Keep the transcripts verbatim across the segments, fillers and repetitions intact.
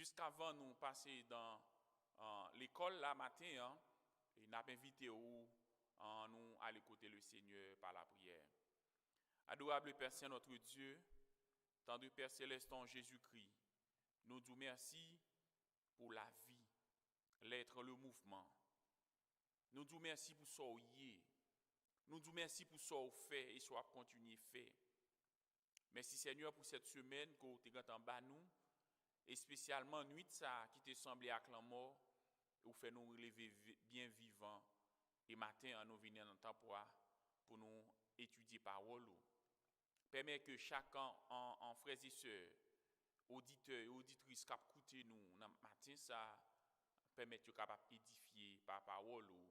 Jiskavan nou pase nan uh, lekòl la maten an, e n ap envite w uh, nou ale kote le Senyè pa lapriyè. Adorable Père Saint, notre Dieu, tendre Père Céleste en Jésus-Christ, nous disons merci pour la vie, l'être, le mouvement. Nou di w mèsi pou sa w ye. Nou di w mèsi pou sa w fè e sa w ap kontinye fè. Mèsi Senyè pou sèt semèn ke w te gentan ba nou, espesyalman nwit sa a ki te sanble ak lanmò, e w fè nou leve vi- byen vivan. E maten an nou vini nan tanp ou a pou nou etidye pawòl ou. Pèmèt ke chak an, an, an frè e sè, oditè e oditris k ap koute nou nan maten sa a, pèmèt yo kapab edifye pa pawòl ou,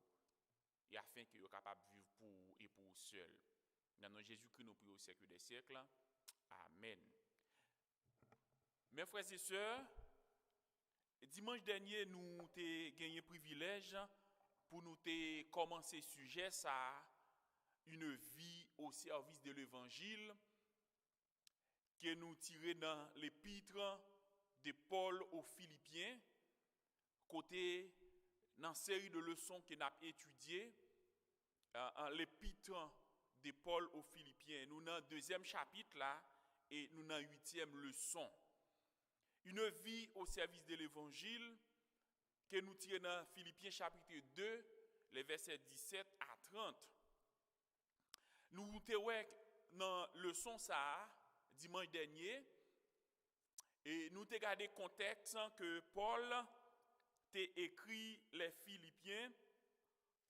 e afen ke yo kapab viv pou ou e pou ou sèl. Nan non Jezikri nou priye o syèk dè syèk. Amèn. Men frè e sè, dimanch dènye nou te genyen privilèj pou nou te kòmanse sijè sa a, Une vie au service de l'évangile, ke nou tire nan lepit de Pòl o Filipyen, kote nan seri de leson ke n ap etidye, uh, lepit de Pòl o Filipyen, nou nan dezyèm chapit la e nou nan uityèm leson. Une vie au service de l'évangile, ke nou tire nan Filipyen chapit de, le vèsè disèt a trant. Nou te wè nan leson sa a, dimanch dènye, e nou te gade kontèks ke Pòl te ekri lè Filipyen,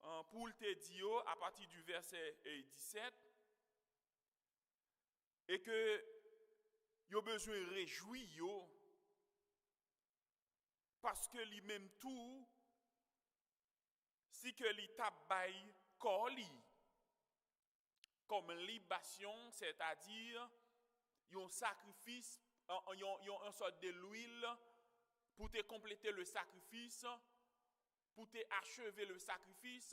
an, pou l te di yo, apati di vèsè eh, disèt, e ke yo bezwen rejwi yo, paske li menm tou, si ke li t ap bay kò li kòm libasyon, sètadi yon sakrifis, yon, yon, yon sòt de lwil pou te konplete le sakrifis, pou te acheve le sakrifis,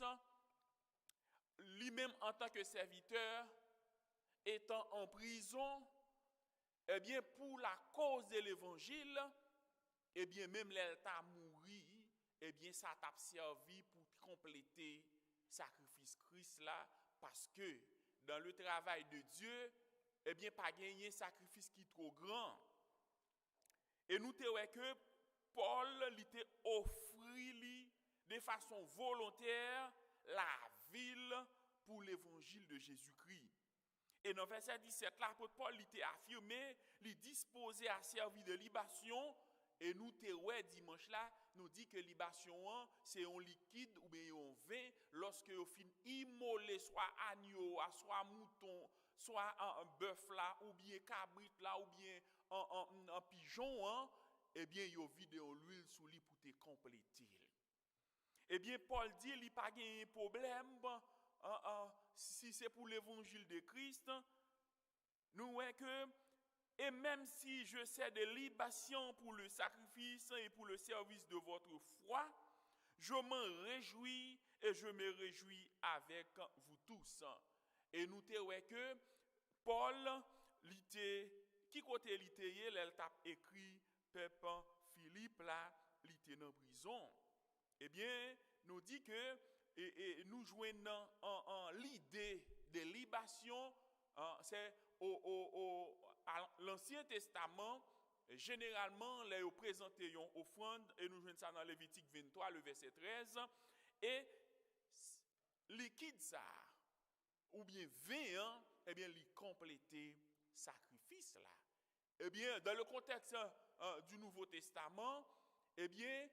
li menm antanke sèvitè, etan an prizon, ebyen, pou lakoz de levanjil, ebyen, menm lè l ta mouri, ebyen, sa t ap sèvi pou konplete sakrifis Kris la, paske dans le travail de Dieu, ebyen, pa genyen sakrifis ki two gran. E nou te wè ke Pòl, li te ofri li de fason volontè lavi l pou levanjil de Jezikri. E nan vèsè disèt la, apot Pòl, li te afime li dispoze a sèvi de libasyon, e nou te wè dimanch la, nou di ke libasyon an, se yon likid oubyen yon ven, lòske yo fin imole swa anyo a, swa mouton, swa an, an bèf la, oubyen kabrit la, oubyen an, an, an pijon an, ebyen, yo vide yon lwil sou li pou te konplete l. Ebyen, Pòl di li pa genyen pwoblèm, an, an, si se pou levanjil de Kris, nou wè ke, et même si je sers de libation pour le sacrifice et pour le service de votre foi, je m'en réjouis et je me réjouis avec vous tous. E nou te wè ke Pòl, li te, ki kote li te ye lè l t ap ekri pèp Filip la, li te nan prizon. Ebyen, nou di ke e, e, nou jwenn nan an, an lide de libasyon, an, se o, o, o, a Lansyen Testaman, jeneralman, lè yo prezante yon ofrann, e nou jwenn sa nan Levitik venntwa, le vèsè trèz, e s- likid sa a, oubyen ven an, ebyen, li konplete sakrifis la. Ebyen, dans le contexte, euh, du Nouveau Testament, ebyen,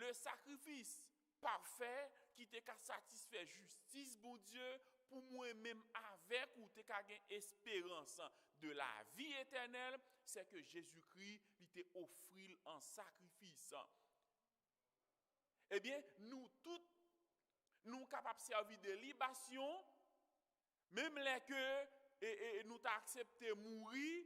le sacrifice parfait ki te ka satisfè jistis Bondye pou mwen menm avèk ou te ka gen esperans de la vi etènèl, se ke Jezikri, li te ofri l an sakrifis. Ebyen, nou tout, nou kapab sèvi de libasyon, menm lè ke e, e, nou ta aksepte mouri,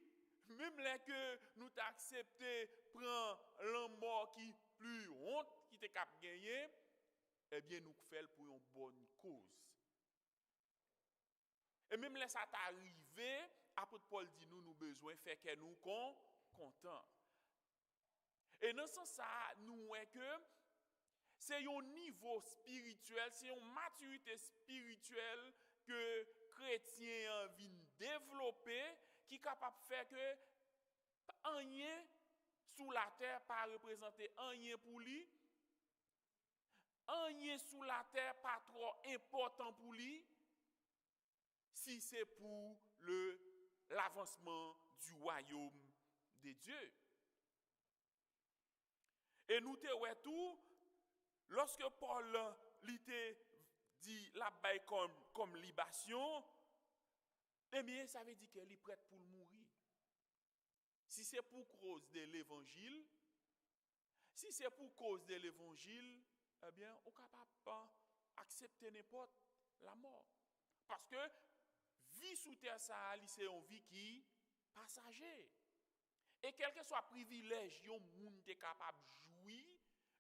menm lè ke nou ta aksepte pran lanmò ki pli wont ki te kab genyen, ebyen, nou k fè l pou yon bòn koz. E menm lè sa ta rive, apot Pòl di nou, nou bezwen fè kè nou kon, kontan. E nan sans sa a, nou wè ke se yon nivo espirityèl, se yon matirite espirityèl ke kretyen an vin devlope, ki kapab fè ke anyen sou latè pa reprezante anyen pou li, anyen sou latè pa twò enpòtan pou li, si se pou le, l'avansman du wayòm de Dye. E nou te wè tou, lòske Pòl li te di l ap bay kòm, kòm libasyon, ebyen, sa vle di ke li prèt pou l mouri. Si se pou koz de levanjil, si se pou koz de levanjil, ebyen, ou kapab aksepte nenpòt lamò. Paske vi sou tè sa a, li se yon vi ki pasaje. E kèlkeswa privilèj yon moun te kapab jwi,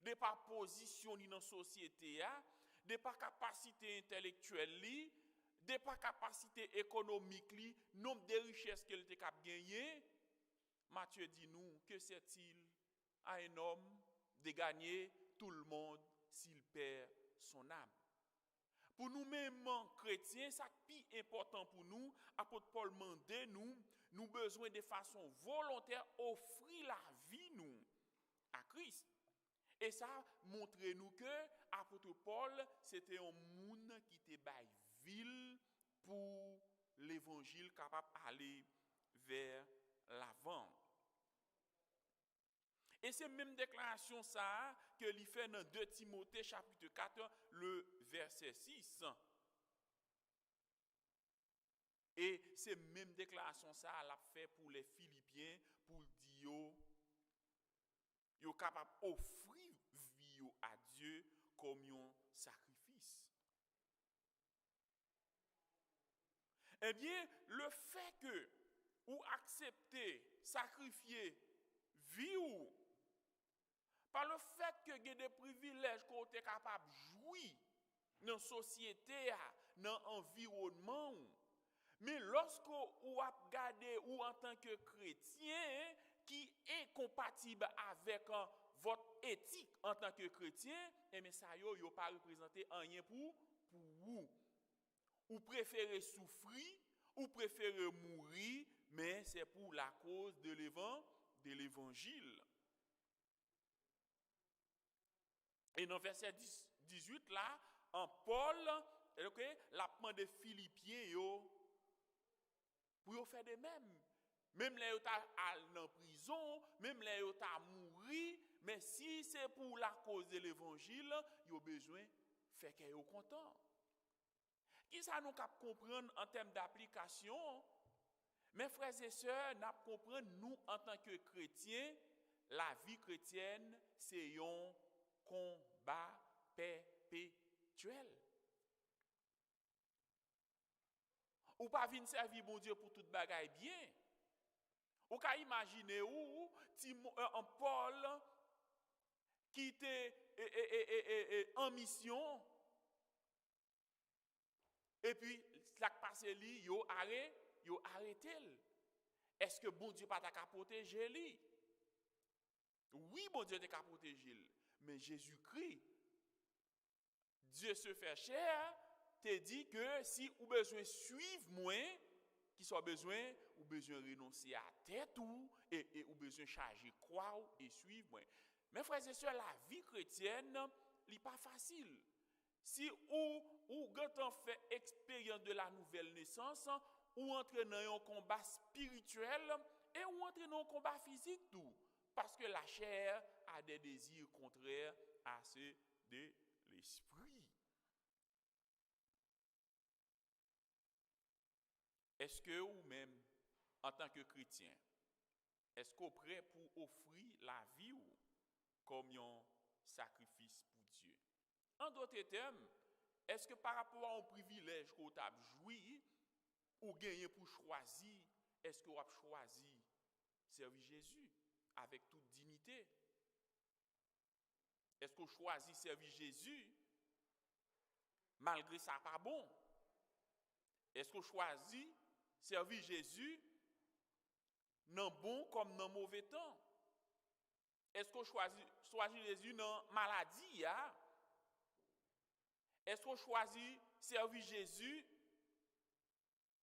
de pa pozisyon li nan sosyete a, de pa kapasite entèlektyèl li, de pa kapasite ekonomik li, nonb de richès ke l te kab genyen, Matye di nou, que sert-il à un homme de gagner tout le monde s'il perd son âme? Pou nou menm kretyen, sa k pi enpòtan pou nou, apot Pòl mande nou, nou bezwen de fason volontè ofri lavi nou a Kris. E sa montre nou ke apot Pòl se te yon moun ki te bay vi l pou levanjil kapab ale vè lavan. E se menm deklarasyon sa a ke li fè nan de Timote chapit kat, le vèsè sis. E se menm deklarasyon sa a l ap fè pou lè Filipyen, pou l di yo, yo kapab ofri vi yo a Dye kòm yon sakrifis. Ebyen, le fè ke ou aksepte sakrifye vi w, pa le fèt ke gen de privilèj ke w te kapab jwi nan sosyete a, nan anviwònman w, men lòske w ap gade ou antanke kretyen ki enkonpatib avèk, euh, vòt etik antanke kretyen, ebyen sa yo, yo pa reprezante anyen pou, pou ou. Ou prefere soufri, ou prefere mouri, men se pou lakoz de levan, de levanjil. E nan vèsè dis, dizuit la, an Pòl, ok, l ap mande Filipyen yo pou yo fè de menm. Menm lè yo ta al nan prizon, menm lè yo ta mouri, men si se pou lakoz de levanjil, yo bezwen fè kè yo kontan. Kisa nou kab konprann an tèm daplikasyon? Men frè e sè, n ap konprann nou antanke kretyen, lavi kretyèn se yon konba pèpetyèl. Ou pa vin sèvi Bondye pou tout bagay byen. Ou ka imajine ou, ti mo-, euh, an Pòl ki te, e, e, e, e, e, e, an misyon, epi sa k pase li, yo are, yo arete l. Èske Bondye pa ta ka pwoteje li? Wi, Bondye te ka pwoteje l, men Jezikri, Dieu se fait chair, te di ke si ou bezwen swiv mwen, kisa w bezwen? Ou bezwen renonse a tèt ou e, e ou bezwen chaje kwa w e swiv mwen. Men frè e sè, lavi kretyèn, li pa fasil. Si ou, ou gentan fè eksperyans de la nouvelle naissance, ou antre nan yon konba espirityèl e ou antre nan yon konba fizik tou. Parce que la chair a des désirs contraires à ceux de l'esprit. Èske ou menm, antanke kretyen, èske w prè pou ofri lavi w kòm yon sakrifis pou Dye? An dòt tèm, èske pa rapò a yon privilèj ke w t ap jwi, ou genyen pou chwazi, èske w ap chwazi sèvi Jezi avèk tout diyite? Èske w chwazi sèvi Jezi malgre sa pa bon? Èske w chwazi sèvi Jezi nan bon kòm nan move tan? Èske w chwazi, chwazi Jezi nan maladi a? Èske w chwazi sèvi Jezi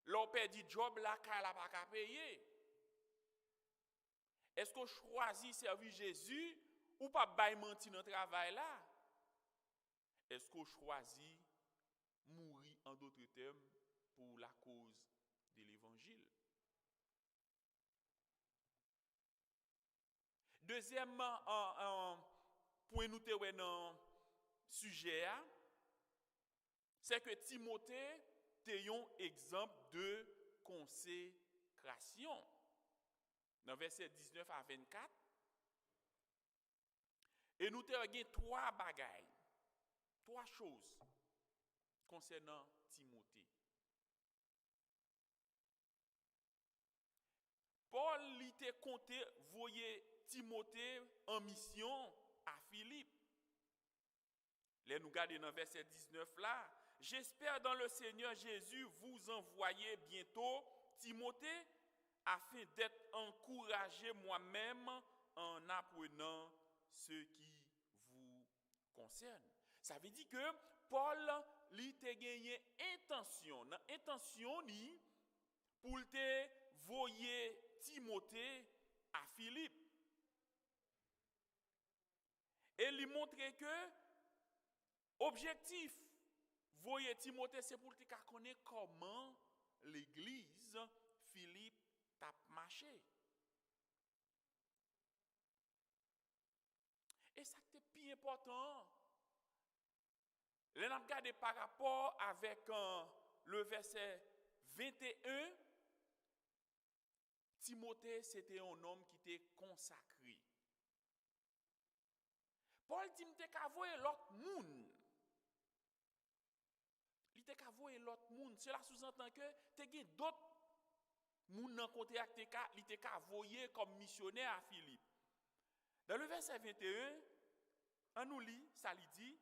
lè w pèdi djòb la, kay la pa ka peye? Èske w chwazi sèvi Jezi, ou p ap bay manti nan travay la? Èske w chwazi mouri, an dòt tèm, pou lakoz de levanjil? Dezyèm, an, an, pwen nou te wè nan sijè a, se ke Timote te yon egzanp de konsekrasyon. Nan vèsè diznèf a vennkat, e nou te gen twa bagay, twa choz konsènan Timote. Pòl, li te konte voye Timote an misyon a Filip. Lè nou gade nan vèsè diznèf la, j'espère dans le Seigneur Jésus vous envoyer bientôt Timothée, afin d'être encouragé moi-même en apprenant ce qui vous concerne. Sa vle di ke Pòl, li te genyen entansyon, nan entansyon li, pou l te voye Timote a Filip. E li montre ke objektif voye Timote se pou l te ka konnen kòman legliz Filip t ap mache. E sa k te pi enpòtan an, lè n ap gade parapò avèk, euh, le vèsè venteyen, Timote se te yon nonm ki te konsakre. Pòl di, "M te ka voye lòt moun." Li te ka voye lòt moun. Sela souzantan ke te gen dòt moun nan kote a ki te ka, li te ka voye kòm misyonè a Filip. Dans le verset vingt et un, an nou li sa li di.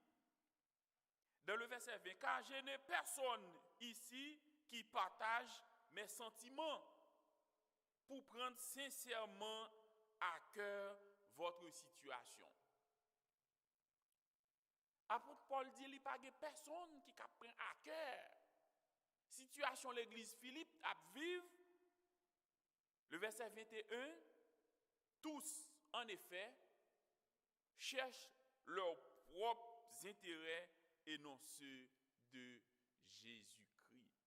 Dans le verset vingt, car je n'ai personne ici qui partage mes sentiments pour prendre sincèrement à cœur votre situation. Apot Pòl di li pa gen pèsonn ki ka pran a kè sitiyasyon legliz Filip ap viv. Le verset vingt et un, tous, en effet, cherchent leurs propres intérêts et non ceux de Jésus-Christ.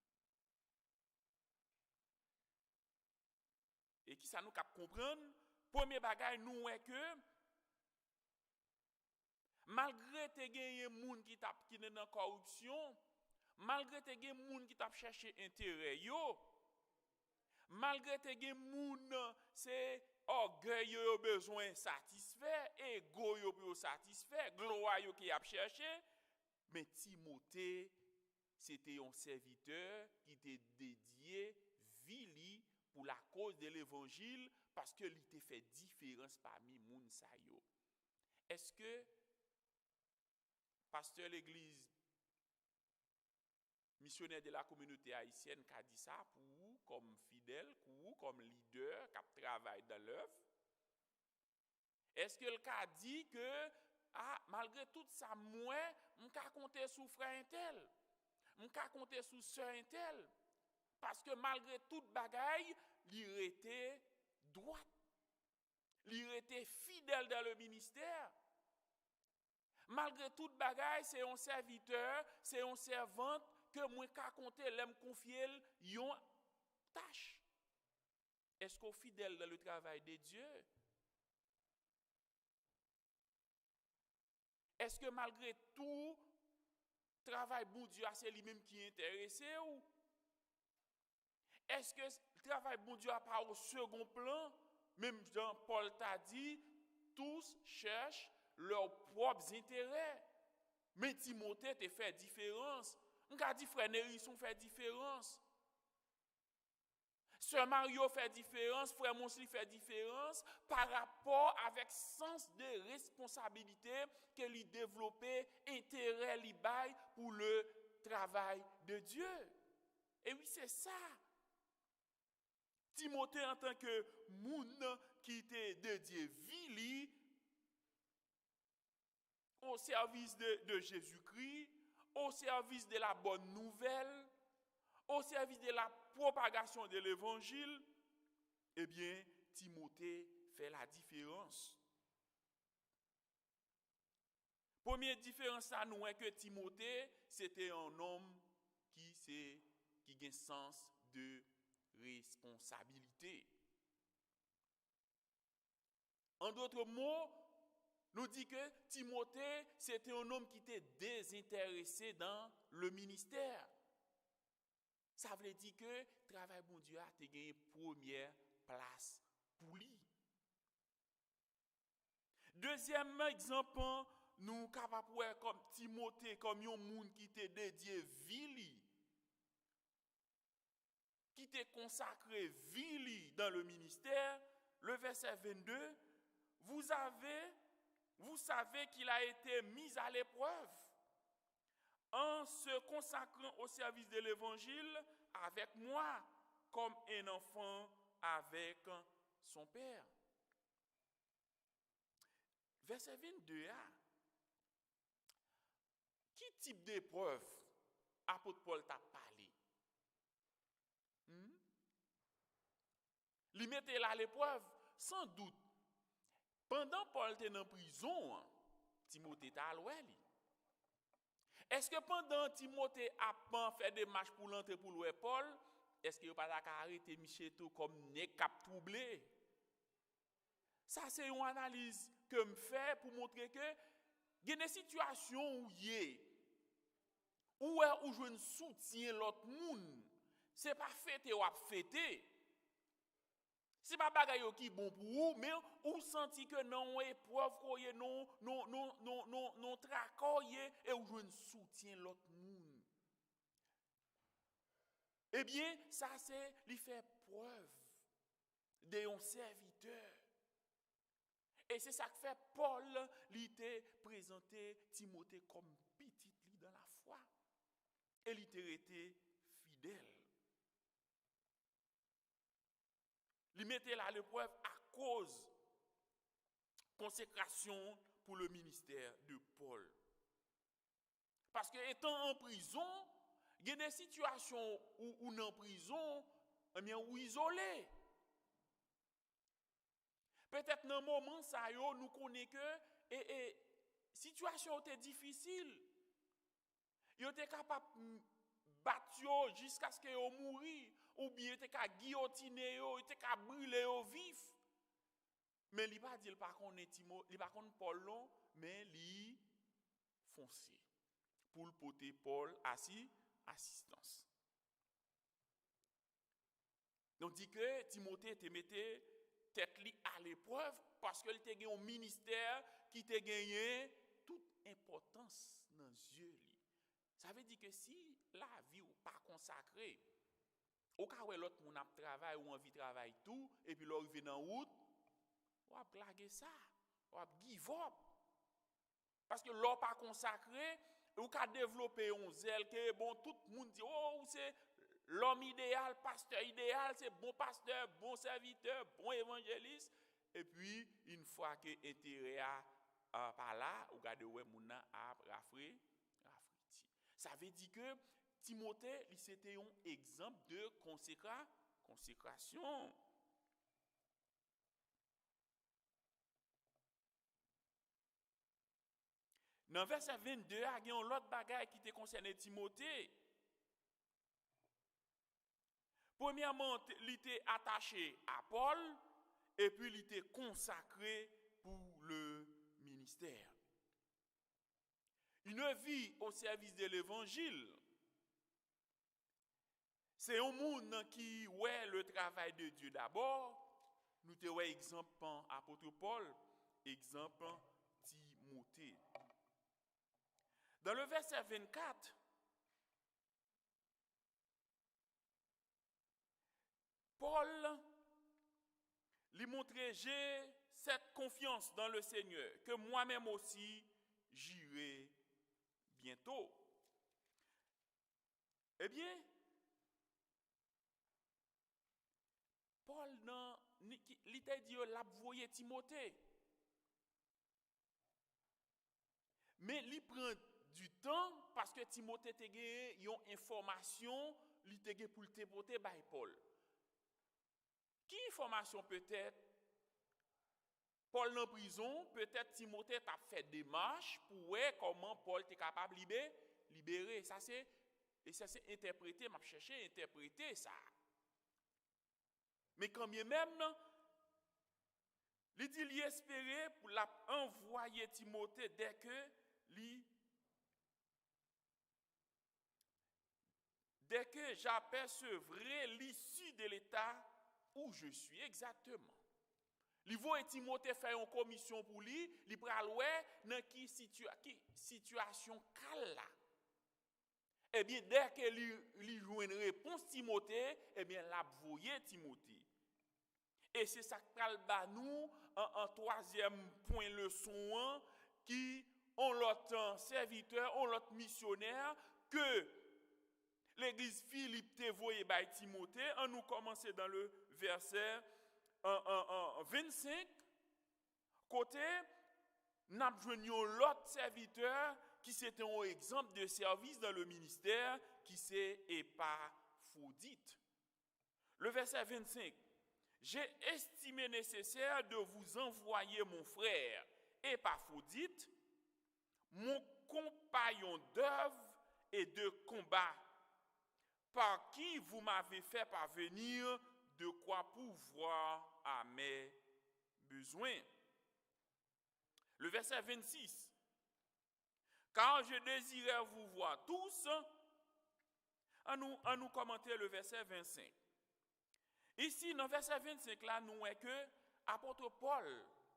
E kisa nou kab konprann? Premye bagay, nou wè ke malgre te genyen moun ki t ap, ki te nan kòripsyon, malgre te gen moun ki t ap chèche enterè yo, malgre te gen moun, se ògèy yo yo bezwen satisfè, ego yo pou yo satisfè, glwa yo ke y ap chèche, men Timote, se te yon sèvitè ki te dedye vi li pou lakoz de levanjil, paske li te fè diferans pami moun sa yo. Èske pastè legliz Missionnaires de la Communauté Haïtienne ka di sa pou ou kòm fidèl, pou ou kòm lidè k ap travay dan lèv? Èske l ka di ke, a, malgre tout sa m wè, m ka konte sou frè entèl, m ka konte sou sè entèl, paske malgre tout bagay, li rete dwat, li rete fidèl dan le ministè. Malgre tout bagay, se yon sèvitè, se yon sèvant ke mwen ka konte lè m konfye l yon tach. Èske w fidèl dan le travay de Dye? Èske malgre tou, travay Bondye a se li menm ki enterese w? Èske travay Bondye a pa o segon plan? Menm jan Pòl ta di, tous cherchent leurs propres intérêts. Men Timote te fè diferans. M ka di frè Nerison fè diferans. Sè Mario fè diferans, frè Monsly fè diferans pa rapò avèk sans de responsabilite ke li devlope, enterè li bay pou le travay de Dye. E wi, se sa. Timote, antanke moun ki te dedye vi li service de, de Jésus-Christ, au service de la bonne nouvelle, au service de la propagation de l'évangile, eh bien, Timothée fait la différence. Premye diferans la, nou wè ke Timote se te yon nonm ki se, ki gen sans de responsabilité. En d'autres mots, nou di ke Timote se te yon nonm ki te dezenterese dans le ministère. Sa vle di ke travay Bondye a te genyen premyè plas pou li. Dezyèm egzanp, nou kapab wè kòm Timote kòm yon moun ki te dedye vi li, ki te konsakre vi li dans le ministère, le verset vingt-deux, vous avez, vous savez qu'il a été mis à l'épreuve en se consacrant au service de l'évangile avec moi, comme un enfant avec son père. Vèsè vennde a, ki tip deprèv apot Pòl t ap pale? Hmm? Li mete l aleprèv, san dout. Pandan Pòl te nan prizon an, Timote t al wè li. Èske pandan Timote ap fè demach pou l antre pou l wè Pòl, èske yo pa ta ka arete misye tou kòm nèg k ap twouble? Sa se yon analiz ke m fè pou montre ke gen de sitiyasyon ou ye, ou wè ou jwenn soutyen lòt moun, se pa fete w ap fete. Se pa bagay yo ki bon pou ou, men ou santi ke nan yon eprèv ke w ye, nan, nan, nan, nan, nan, nan traka w ye, e ou jwenn soutyen lòt moun. Ebyen, sa se li fè prèv de yon sèvitè. E se sa k fè Pòl, li te prezante Timote kòm pitit li dans la foi. E li te rete fidèl. Li mete l aleprèv akoz konsekrasyon pou le ministère de Paul. Paske etan an prizon, gen de sitiyasyon ou, ou nan prizon, ebyen, ou izole. Petèt nan moman sa yo, nou konnen ke, e, e, sitiyasyon yo te difisil. Yo te kapab, m, bat yo jiskaske yo mouri, oubyen yo te ka giyotine yo, yo te ka brile yo vif. Men li pa di l pa konnen Timo-, li pa konn Pòl non, men li fonse pou l pote Pòl asi-, asistans. Nou di ke Timote te mete tèt li aleprèv paske li te gen yon ministè ki te genyen tout enpòtans nan zye li. Sa vle di ke si lavi w pa konsakre, ou ka wè lòt moun ap travay, ou anvi travay tou, epi lè w rive nan wout, w ap lage sa, w ap give up. Paske lè w pa konsakre, ou ka devlope yon zèl ke, bon, tout moun di, "Oh, ou se lòm ideyal, pastè ideyal, se bon pastè, bon sèvitè, bon evanjelis." Epi, yon fwa ke enterè a, a pa la, ou gade wè moun nan ap rafre-, rafredi. Sa vle di ke Timote, li se te yon egzanp de konsekra-, konsekrasyon. Nan vèsè vennde a, gen yon lòt bagay ki te konsène Timote. Premyèman, te, li te atache a Pòl, epi li te konsakre pou le ministè. Une vie au service de l'évangile. Se yon moun ki wè le travail de Dieu d'abord. Nou te wè egzanp apot Pòl, egzanp Timote. Dans le verset vingt-quatre, Pòl, li montre, j'ai cette confiance dans le Seigneur, que moi-même aussi j'irai bientôt. Ebyen, Pòl nan, ni-, ki, li te di yo l ap voye Timote. Men li pran di tan paske Timote te gen yon enfòmasyon li te gen pou l te pote bay Pòl. Ki enfòmasyon petèt? Pòl nan prizon, petèt Timote t ap fè demach pou wè kòman Pòl te kapab libe, libere. Sa se, e sa se entèprete, m ap chèche entèprete sa. Men kanmenm, li di li espere pou l ap anvwaye Timote dèke li dès que j'apercevrai l'issue de l'état où je suis exactement. Li voye Timote fè yon komisyon pou li, li pral wè nan ki, sitia, ki sitiyasyon kal la. Ebyen, dèke li, li jwenn repons Timote, ebyen, l ap voye Timote. E se sa k pral ba nou an, an twazyèm pwen leson an, ki on lòt, an, sèvitè, on lòt misyonè ke legliz Filip te voye bay Timote. An nou kòmanse dan le vèsè, an, an, an, vennsenk, kote n ap jwenn yon lòt sèvitè ki se te yon egzanp de sèvis dan le ministè, ki se Epafwodit. Le verset vingt-cinq, j'ai estimé nécessaire de vous envoyer mon frère Épaphrodite, mon compagnon d'œuvre et de combat, par qui vous m'avez fait parvenir de quoi pourvoir à mes besoins. Le verset vingt-six, car je désirais vous voir tous. An nou, an nou kòmante le verset vingt-cinq. Isi, nan vèsè vennsenk la, nou wè ke apot Pòl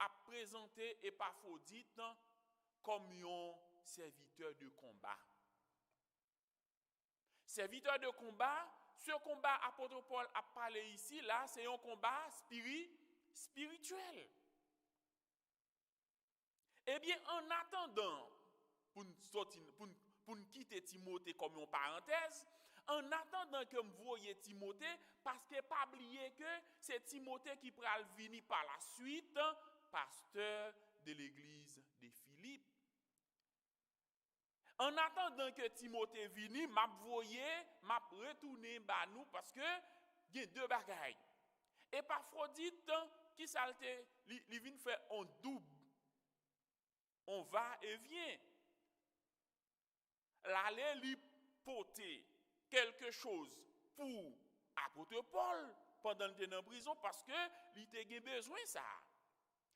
ap prezante Epafwodit kòm yon sèvitè de konba. Sèvitè de konba, se konba apot Pòl ap pale isi la, se yon konba spiri, spirityèl. Ebyen, an atandan, pou n sòti, pou n, pou n kite Timote kòm yon parantèz, an atandan ke m voye Timote, paske pa bliye ke se Timote ki pral vini pa la swit, pastè de legliz de Filip. An atandan ke Timote vini, m ap voye, m ap retounen ba nou, paske gen de bagay. Epafwodit, kisa l te, li, li vin fè on doub, on va e vyen. L ale, li pote kèlke choz pou apot Pòl pandan l te nan prizon, paske li te gen bezwen sa.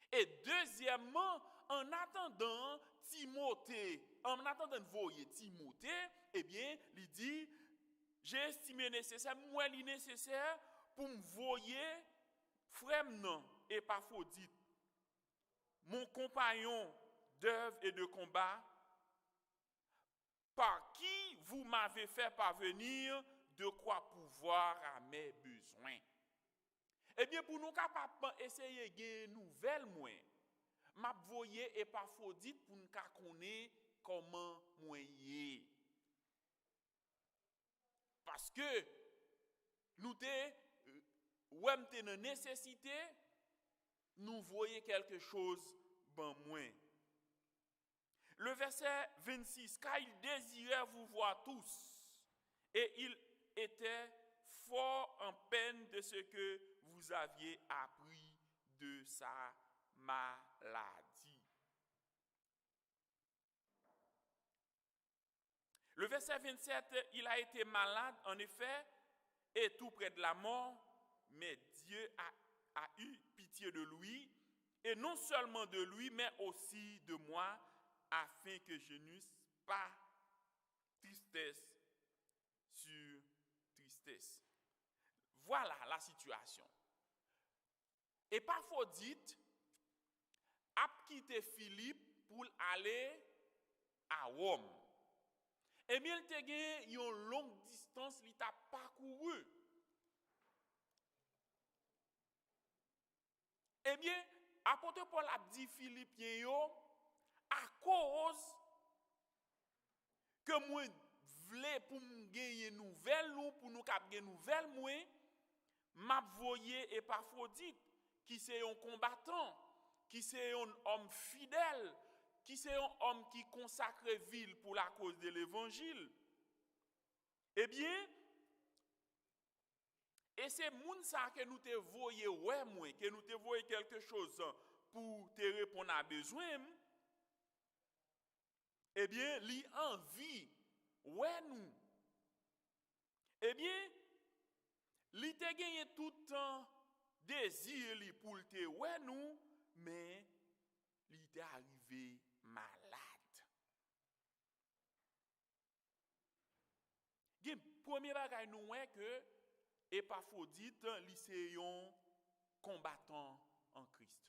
E dezyèmman, an atandan Timote, an atandan n voye Timote, ebyen, li di, j'ai estimé nécessaire, m wè li nesesè pou m voye frè m nan, Epafwodit, mon compagnon d'œuvre et de combat, par qui vous m'avez fait parvenir de quoi pourvoir à mes besoins. Ebyen, pou nou kapab eseye gen nouvèl mwen, m ap voye Epafwodit pou n ka konnen kòman mwen ye. Paske nou te, wè m te nan nesesite, nou voye kèlke choz ban mwen. Le verset vingt-six, car il désirait vous voir tous, et il était fort en peine de ce que vous aviez appris de sa maladie. Le verset vingt-sept, il a été malade, en effet, et tout près de la mort, mais Dieu a, a eu pitié de lui, et non seulement de lui, mais aussi de moi, afin que je n'eusse pas tristesse sur tristesse. Voilà la situation. Epafwodit ap kite Filip pou l ale a Wòm. Ebyen, l te gen yon long distans li t ap pakouri. Ebyen, apot Pòl ap di Filipyen yo, akoz ke mwen vle pou m genyen nouvèl ou, pou nou kab gen nouvèl mwen, m ap voye Epafwodit, ki se yon konbatan, ki se yon òm fidèl, ki se yon òm ki konsakre vi l pou lakoz de levanjil, ebyen, e se moun sa a ke nou te voye wè mwen, ke nou te voye kèlke choz pou te reponn a bezwen m, ebyen, li anvi wè nou. Ebyen, li te genyen tout dezi li pou l te wè nou, men li te arive malad. Gen premye bagay nou wè ke Epafwodit, li se yon konbatan an Kris.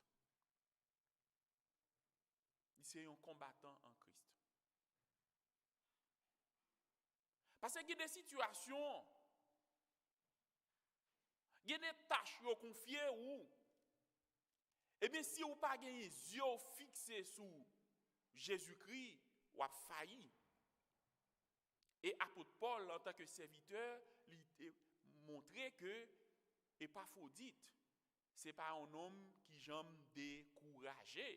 Li se yon konbatan an Kris. Paske gen de sitiyasyon, gen de tach yo konfye ou. Ebyen, si ou pa genyen zye w fikse sou Jezikri, w ap fayi. E apot Pòl, antanke sèvitè, li te montre ke Epafwodit, se pa yon nonm ki janm dekouraje.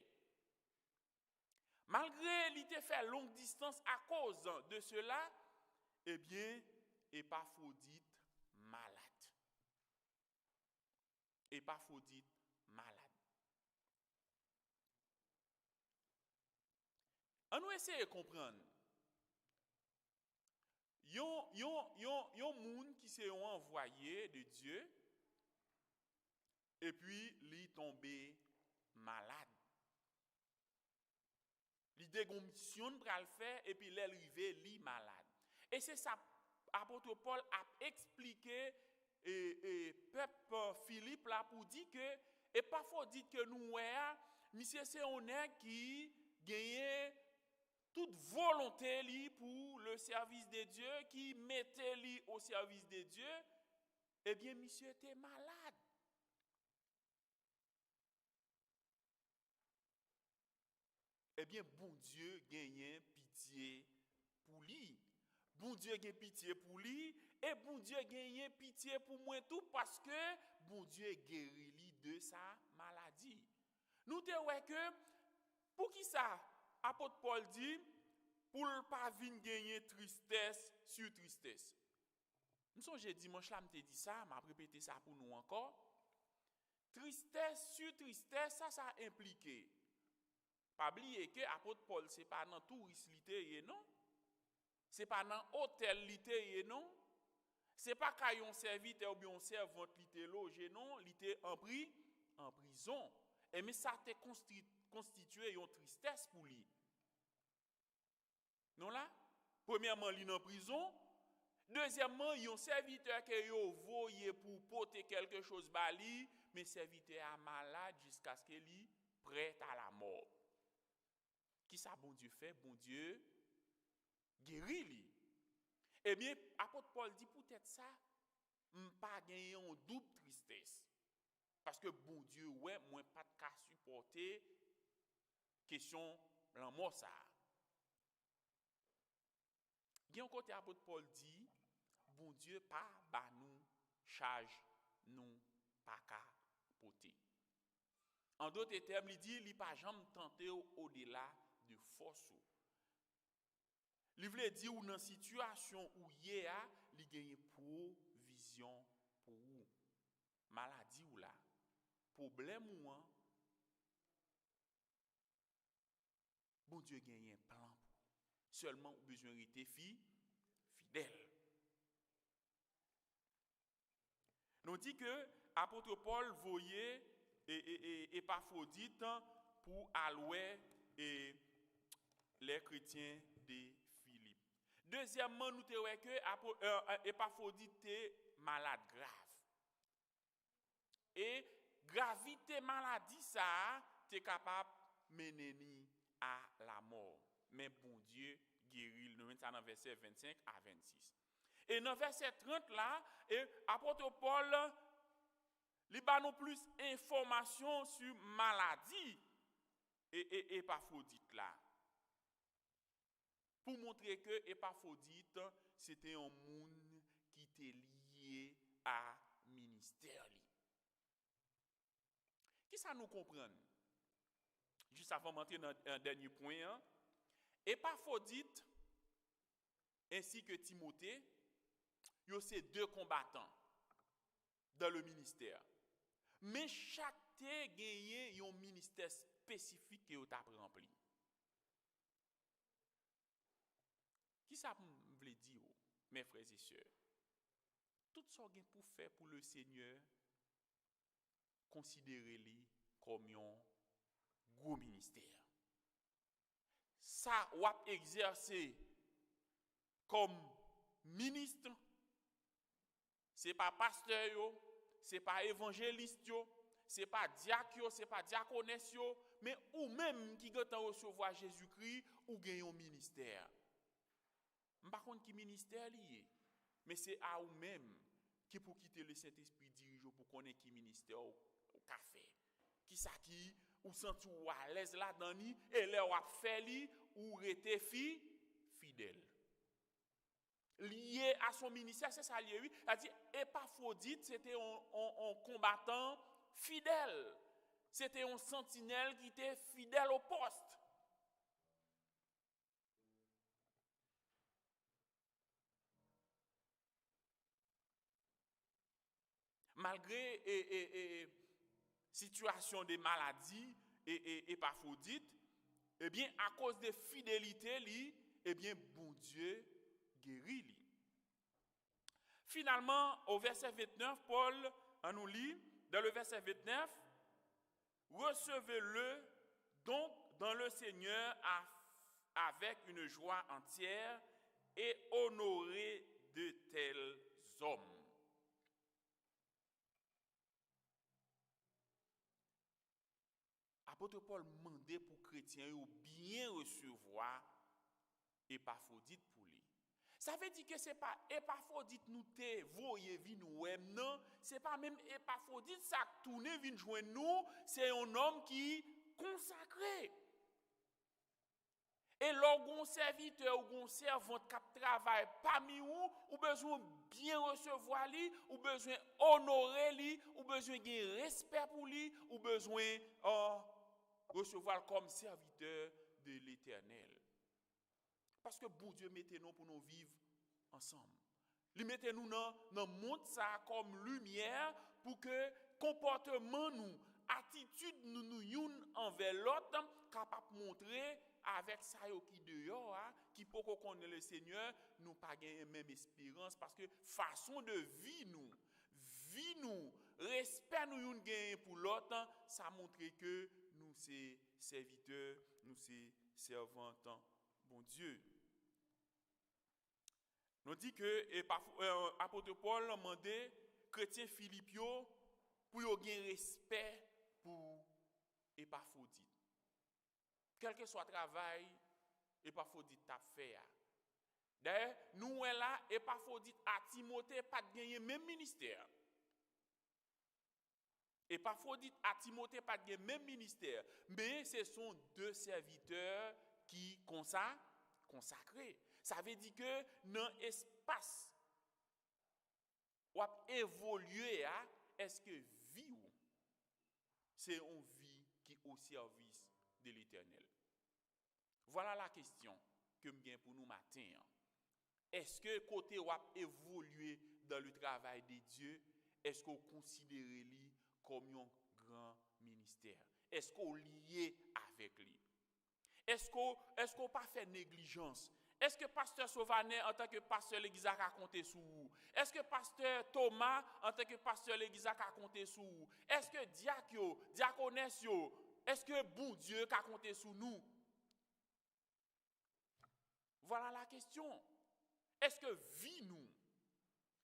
Malgre li te fè long distans akoz de sela, ebyen, Epafwodit malad. Epafwodit malad. Ann nou eseye konprann. Yon, yon, yon, yon moun ki se yon anvwaye de Dye, epi li tonbe malad. Li te gon misyon l pral fè, epi lè l rive, li malad. E se sa apot Pòl ap eksplike e, e pèp Filip la pou di ke Epafwodit ke nou wè a, misye se yon nèg ki genyen tout volonte li pou le service de Dieu, ki mete li o sèvis de Dye, ebyen, misye te malad. Ebyen, Bondye genyen pitye pou li. Bondye gen pitye pou li, e Bondye genyen pitye pou mwen tou, paske Bondye geri li de sa maladi. Nou te wè ke, poukisa apot Pòl di, pou l pa vin genyen tristès sou tristès? M sonje dimanch la, m te di sa, m ap repete sa pou nou ankò. Tristès sou tristès, sa sa enplike? Pa bliye ke apot Pòl se pa nan touris li te ye, non. Se pa nan otèl li te ye, non. Se pa kay yon sèvitè oubyen yon sèvant li te loje, non. Li te an pri-, an prizon. E men sa te konstri-, konstitye yon tristès pou li. Nou la? Premyèman, li nan prizon. Dezyèmman, yon sèvitè ke yo voye pou pote kèlke choz ba li, men sèvitè a malad jiskaske li prè a la mò. Kisa Bondye fè? Bondye geri li. Ebyen, apot Pòl di, poutèt sa, m pa genyen yon doub tristès. Paske Bondye wè mwen pa t ka sipòte kesyon lanmò sa a. Gen yon kote apot Pòl di, Bondye pa ba nou chaj nou pa ka pote. An dòt tèm, li di, li pa janm tante w odela de fòs ou. Li vle di ou nan sitiyasyon ou ye a, li genyen pwovizyon pou ou. Maladi w la, pwoblèm ou an, Bondye genyen plan pou ou. Sèlman ou bezwen rete fi-, fidèl. Nou di ke apot Pòl voye e, e, e, Epafwodit pou al wè e, les chrétiens de Philippe. Dezyèmman, nou te wè ke apo-, e, e, Epafwodit te malad grav. E gravite maladi sa a te kapab mennen li a lamò. Men Bondye geri l. Nou jwenn sa nan vèsè vennsenk a vennsis. E nan vèsè trant la, e apot Pòl, li ba nou plis enfòmasyon sou maladi e, e, Epafwodit la. Pou montre ke Epafwodit, se te yon moun ki te lye a ministè li. Kisa nou konprann? Jis avan m antre nan, nan dènye pwen an, Epafwodit ensi ke Timote, yo se de konbatan dans le ministère. Men chak te genyen yon ministè espesifik ke yo t ap ranpli. Kisa m vle di w, mes frères et sœurs? Tout sa w gen pou fè pou Lesenyè, konsidere li kòm yon gwo ministè. Sa w ap egzèse kòm minis, se pa pastè yo, se pa evanjelis yo, se pa dyak yo, se pa dyakonès yo, men ou menm ki gentan resevwa Jezikri, ou gen yon ministè. M pa konn ki ministè li ye, men se a ou menm ki pou kite Lesentespri dirije w pou konnen ki ministè w, ou ka fè. Kisa ki ou santi w alèz ladan li, e lè w ap fè li, ou rete fi, fidèl. Li ye a son ministè, se sa li ye, wi. Sa di, Epafwodit, se te yon, yon, yon konbatan fidèl. Se te yon santinèl ki te fidèl o pòs. Malgre e, e, e, sitiyasyon de maladi e, e, Epafwodit, ebyen, akoz de fidelite li, ebyen, Bondye geri li. Finalman, o vèsè ventnèf, Pòl, ann nou li, dans le verset vingt-neuf, recevez-le donc dans le Seigneur a- avec une joie entière et honorez de tels hommes. Apot Pòl mande pou kretyen yo byen resevwa Epafwodit pou li. Sa vle di ke se pa Epafwodit nou te voye vin wè m nan, se pa menm Epafwodit sa k tounen vin jwenn nou, se yon nonm ki konsakre. E lè w gen yon sèvitè, ou gen yon sèvant k ap travay pami ou, ou bezwen byen resevwa li, ou bezwen onore li, ou bezwen gen respè pou li, ou bezwen, euh, resevwa l kòm sèvitè de Letènèl. Paske Bondye mete nou pou nou viv ansanm. Li mete nou nan, nan mond sa a kòm limyè pou ke konpòteman nou, atitid nou, nou youn anvè lòt kapab montre avèk sa yo ki deyò a, ki poko konnen Lesenyè, nou pa genyen menm esperans, paske fason de vi nou, vi nou, respè nou youn genyen pou lòt, sa montre ke nou se sèvitè, nou se sèvant Bondye. Nou di ke Epaf- euh, apot Pòl mande kretyen Filip yo pou yo gen respè pou Epafwodit. Kèlkeswa travay Epafwodit t ap fè a. Dayè, nou wè la, Epafwodit a Timote pa t genyen menm ministè. Epafwodit a Timote pa t gen menm ministè, men se son de sèvitè ki konsa, konsakre. Sa vle di ke nan espas w ap evolye a, èske vi w se yon vi ki o sèvis de Letènèl? Vwala la kesyon ke m gen pou nou maten an. Èske kote w ap evolye dans le travail de Dieu, èske w konsidere li kòm yon gran ministè? Èske w lye avèk li? Èske w, èske w pa fè neglijans? Èske pastè Sovanè antanke pastè legliz la ka konte sou ou? Èske pastè Toma antanke pastè legliz la ka konte sou ou? Èske dyak yo, dyakonès yo, èske Bondye ka konte sou nou? Vwala la kesyon. Èske vi nou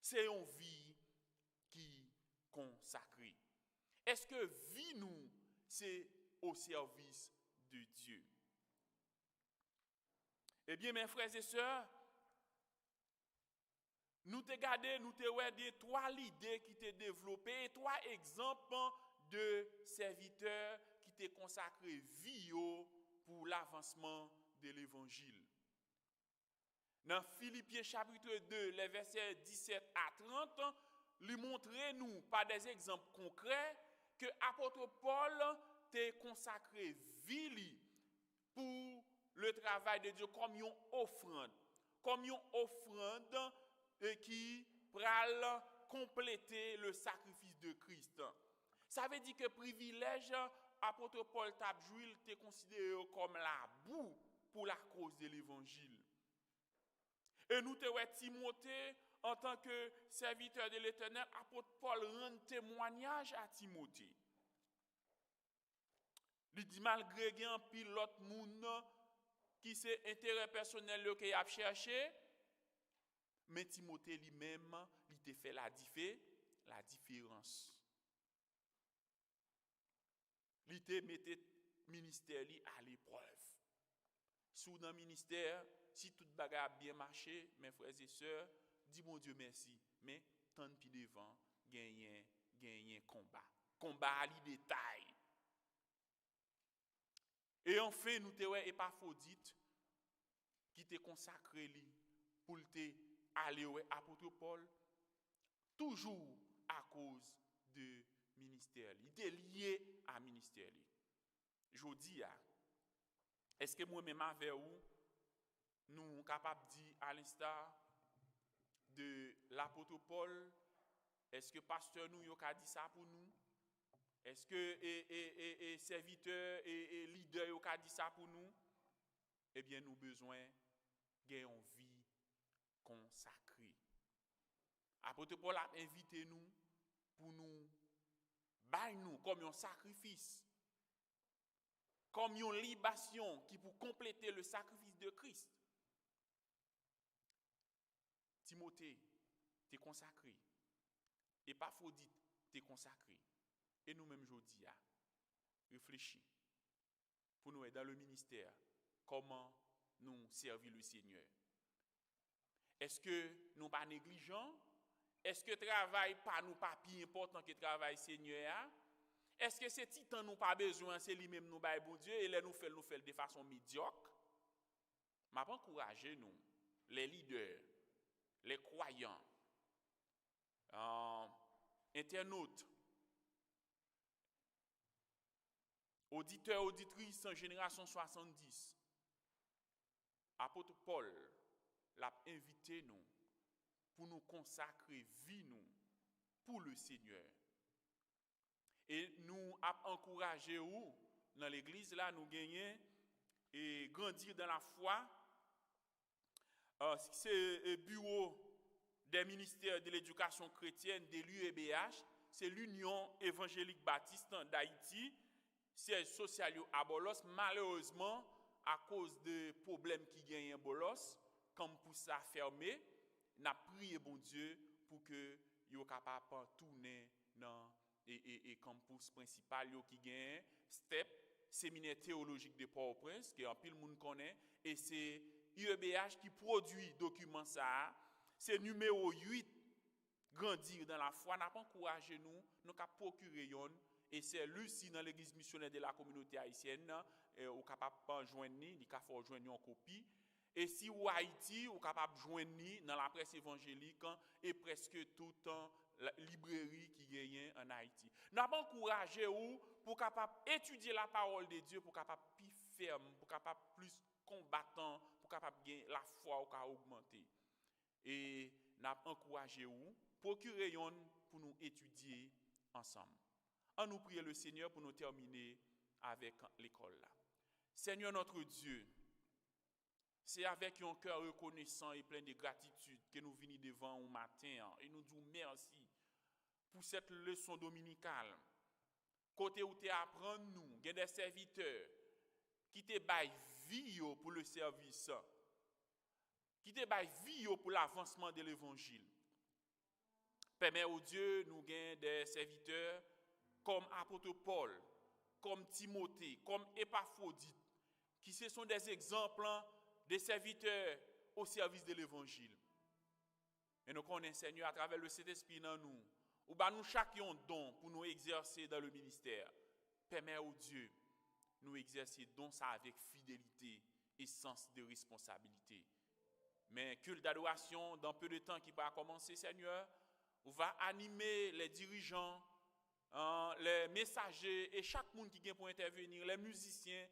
se yon vi ki konsakre? Èske vi nou se o sèvis de Dye? Ebyen, mes frères et sœurs, nou te gade, nou te wè de twa lide ki te devlope, e twa egzanp de sèvitè ki te konsakre vi yo pou lavansman de levanjil. Nan Filipyen chapit de, lè vèsè disèt a trant, li montre nou pa dè egzanp konkrè ke apot Pòl te konsakre vi li pou le travay de Dye kòm yon ofrann, kòm yon ofrann e ki pral konplete le sakrifis de Kris. Sa vle di ke privilèj apot Pòl t ap jwi, l te konsidere yo kòm labou pou lakoz de levanjil. E nou te wè Timote, antanke sèvitè de Letènèl, apot Pòl rann temwayaj a Timote. Li di, malgre gen anpil lòt moun ki se enterè pèsonèl yo ke y ap chèche, men Timote li menm, li te fè ladife, ladiferans. Li te mete ministè li aleprèv. Si w nan ministè, si tout bagay ap byen mache, men frè e sè, di Bondye mèsi. Men, tann pi devan, genyen, genyen konba. Konba a li detay. E anfen, nou te wè Epafwodit ki te konsakre li pou l te ale wè apot Pòl, toujou akoz de ministè li. Li te lye a ministè li. Jodi a, èske mwen menm avè ou, nou kapab di, alensta de lapot Pòl, èske pastè nou yo ka di sa pou nou? Èske e, e, e, e sèvitè e, e lidè yo ka di sa pou nou? Ebyen, nou bezwen gen yon vi konsakre. Apot Pòl ap envite nou pou nou bay nou kòm yon sakrifis, kòm yon libasyon ki pou konplete le sakrifis de Kris. Timote te konsakre. Epafwodit te konsakre. E nou menm jodi a, reflechi pou nou wè dan le ministè, kòman nou sèvi le Senyè. Èske nou pa neglijan? Èske travay pa nou pa pi enpòtan ke travay Senyè a? Èske se ti tan nou pa bezwen an, se li menm nou bay Bondye, e lè nou fè l, nou fè l de fason medyòk? M ap ankouraje nou, les leaders, les croyants, euh, entènot, oditè, oditris jenerasyon swasanndis, apot Pòl, l ap envite nou pou nou konsakre vi nou pou le Senyè. E nou ap ankouraje ou nan legliz la, nou genyen e Grandir dans la foi, euh, se e Bureau des ministères de l'éducation chrétienne de l'U E B H, se l'Union Évangélique Baptiste d'Haïti, syèj sosyal yo a Bòlòs. Malerezman, akoz de pwoblèm ki genyen Bòlòs, kanmpous la fèmen. N ap priye Bondye pou ke yo kapab tounen nan e, e, e kanmpous prensipal yo ki genyen, step, Seminè Teyolojik de Pòtoprens, ke anpil moun konnen, e se U E B H ki pwodui dokiman sa a. Se nimewo uit, Grandir dans la foi. N ap ankouraje nou, nou ka pwokire yonn, e sè Lucy nan Legliz Misyonè de la Kominote Ayisyèn nan, e, ou kapab jwenn li, li ka fè w jwenn yon kopi. E si ou Ayiti, ou kapab jwenn li nan laprès evanjelik e prèske tout, e, la, libreri ki genyen ann Ayiti. N ap ankouraje ou pou w kapab etidye lapawòl de Dye, pou w kapab pi fèm, pou w kapab plis konbatan, pou w kapab gen lafwa ou ka ogmante. E n ap ankouraje ou, pwokire yonn pou nou etidye ansanm. Ann nou priye le Senyè pou nou tèmine avèk lekòl la. Seigneur notre Dieu, c'est avec un cœur reconnaissant et plein de gratitude que nous venons devant vous matin, hein, et nous disons merci pour cette leçon dominicale. Kote ou te aprann nou, gen de sèvitè ki te bay vi yo pou le sèvis, ki te bay vi yo pou lavansman de levanjil. Pèmè, o Dye, nou gen de sèvitè kòm apot Pòl, kòm Timote, kòm Epafwodit, ki se sont des exemples de serviteurs au service de l'évangile. E nou konnen, Senyè, atravè le Sentespri nan nou, ou ba nou chak yon don pou nou egzèse dans le ministère. Pèmè, o Dye, nou egzèse don sa avèk fidelite e sans de responsabilité. Men culte d'adoration, dans peu de temps, ki pral kòmanse, Senyè, ou va animer les dirigeants, an, lè mesaje e chak moun ki gen pou entèveni, lè mizisyen,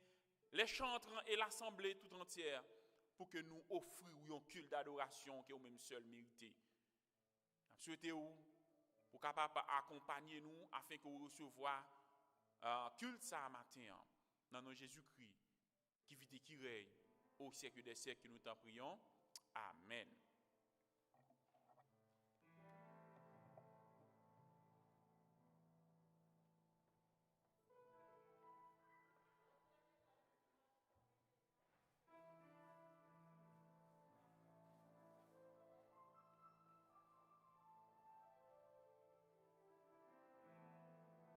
lè chantran e lasanble tout antyè, pou ke nou ofri w yon kilt dadorasyon ke ou menm sèl merite. N ap swete w pou kapab akonpanye nou afen ke w resevwa uh, kilt sa a maten an. Nan non Jezikri, ki vit e ki rèy o syèk dè syèk, ke nou tanpriyon. Amèn.